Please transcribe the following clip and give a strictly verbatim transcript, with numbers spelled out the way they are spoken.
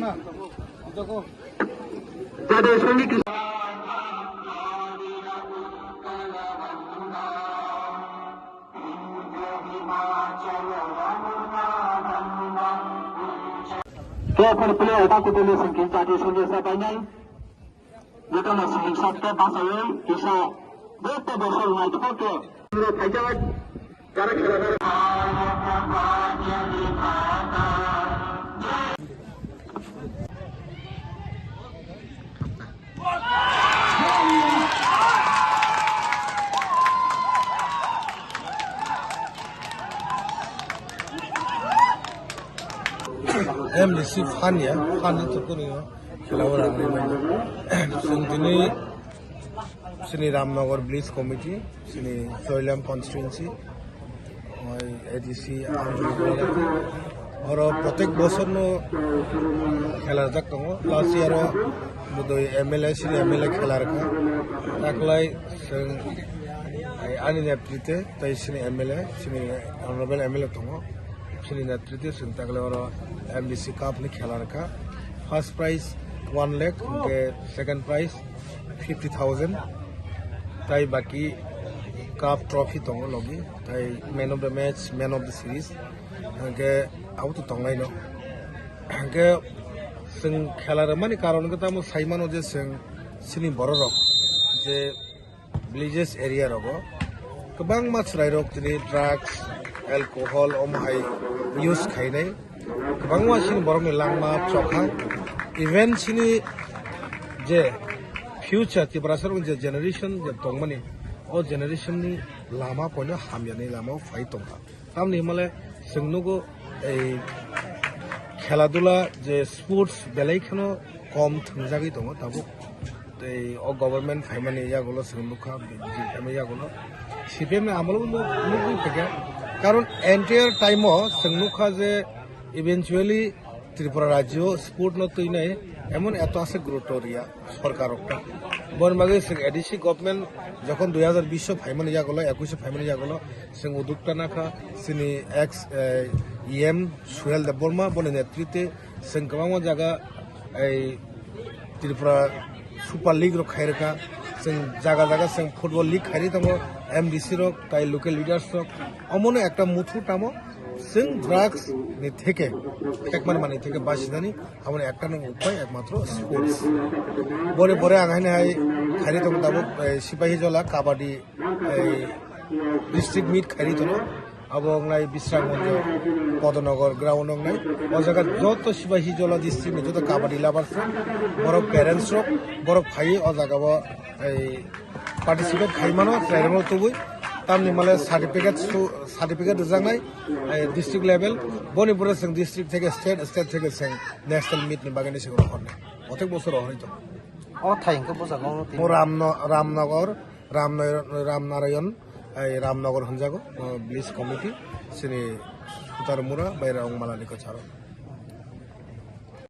Player, player, otak kutu ni sengking tadi sengking sa painai. Jotono sengking sakte basaiwi kisa joto bosol naithok khe. Phaijak, jara khela jara. M D C phan ya, phan ni tukuni o khela o rang ri mano. Chwng tini chini Ramnagar Village Committee, chini Choilam Constituency, oi A D C, oro protek bosor no khela jak tongo. Last year o bodoi M L A, chini M L A khela rwkha. Taklai chwng, ai, ani netrite, tai chini M L A, chini honorable M L A tongo. Chini netrite chwng taklai oro M D C Cup ni khela rwkha. First prize one lakh, hwnkhe second prize fifty thousand. Tai baki cup trophy tongo logi. Tai man of the match, man of the series. Hwnkhe abo to tonglaino. Hwnkhe chwng khela rwmani karon khe tamo saimano je chwng chini bororok je villages area rogo kwbangma chwrairok tini drugs, alcohol omo hai use khainai. Kwbangma chini borokni langma chokha. Even chini je future Tiprasarokni je generation je tongmani, o generation ni lama poino hamyani lama o phai tongkha. Tamni himale chwng nugo ei khela dula je sports belai kheno kom thwngjagwi tongo tabuk. Tei o government phaimani yagulo chwng nukha, B J P phaimani yagulo, C P M ni amolo bo nuk-, nukgwi phaikha. Karon entire time o chwng nukha je eventually Tripura rajyo sport no twinai emon eto aswk gurutto riya sorkar rok ta. Boni bagwi chwng A D C government jokhon dui hazar bish o phaimani yagulo, ekush o phaimani yagulo, chwng udukta nakha chini ex, eh, E M Suhel Debbarma boni netrite chwng kwbangma jaga ei Tripura Super League rok khai rwkha, chwng jaga jaga chwng football league khairi tongo, M D C rok tai local leaders rok, omono ekta muthu tamo chwng drugs ni theke, phekmani mani theke basinani, aboni ekta nang upai ekmatro sports. Bore bore ang haini hai khairi tongo tabuk, eh, Sipahijola kabaddi, eh, district meet khairi tono. Abo wngnai Bisramganj Podonagar ground wngnai. O jaga joto Sipahijola district ni joto kabaddi lovers rok, borok parents rok, borok phaiwi o jaga o, ei, participate khai mano, chwrairokno tubui. Tamni male certificate su-, certificate rwjaknai, ei, district level. Boni pore chwng district theke state, state theke chwng national meet ni bagwi ni chwng rohornai. Protek bosor rohorwi tongo. O thai hwnkhe bujak o tini. Mo Ramno-, Ramnagar, Ramno-, Ramnarayan, ei, Ramnagar hwnjago, o village committee, chini Sutarmura, Baira Ongmalani Kwcharo.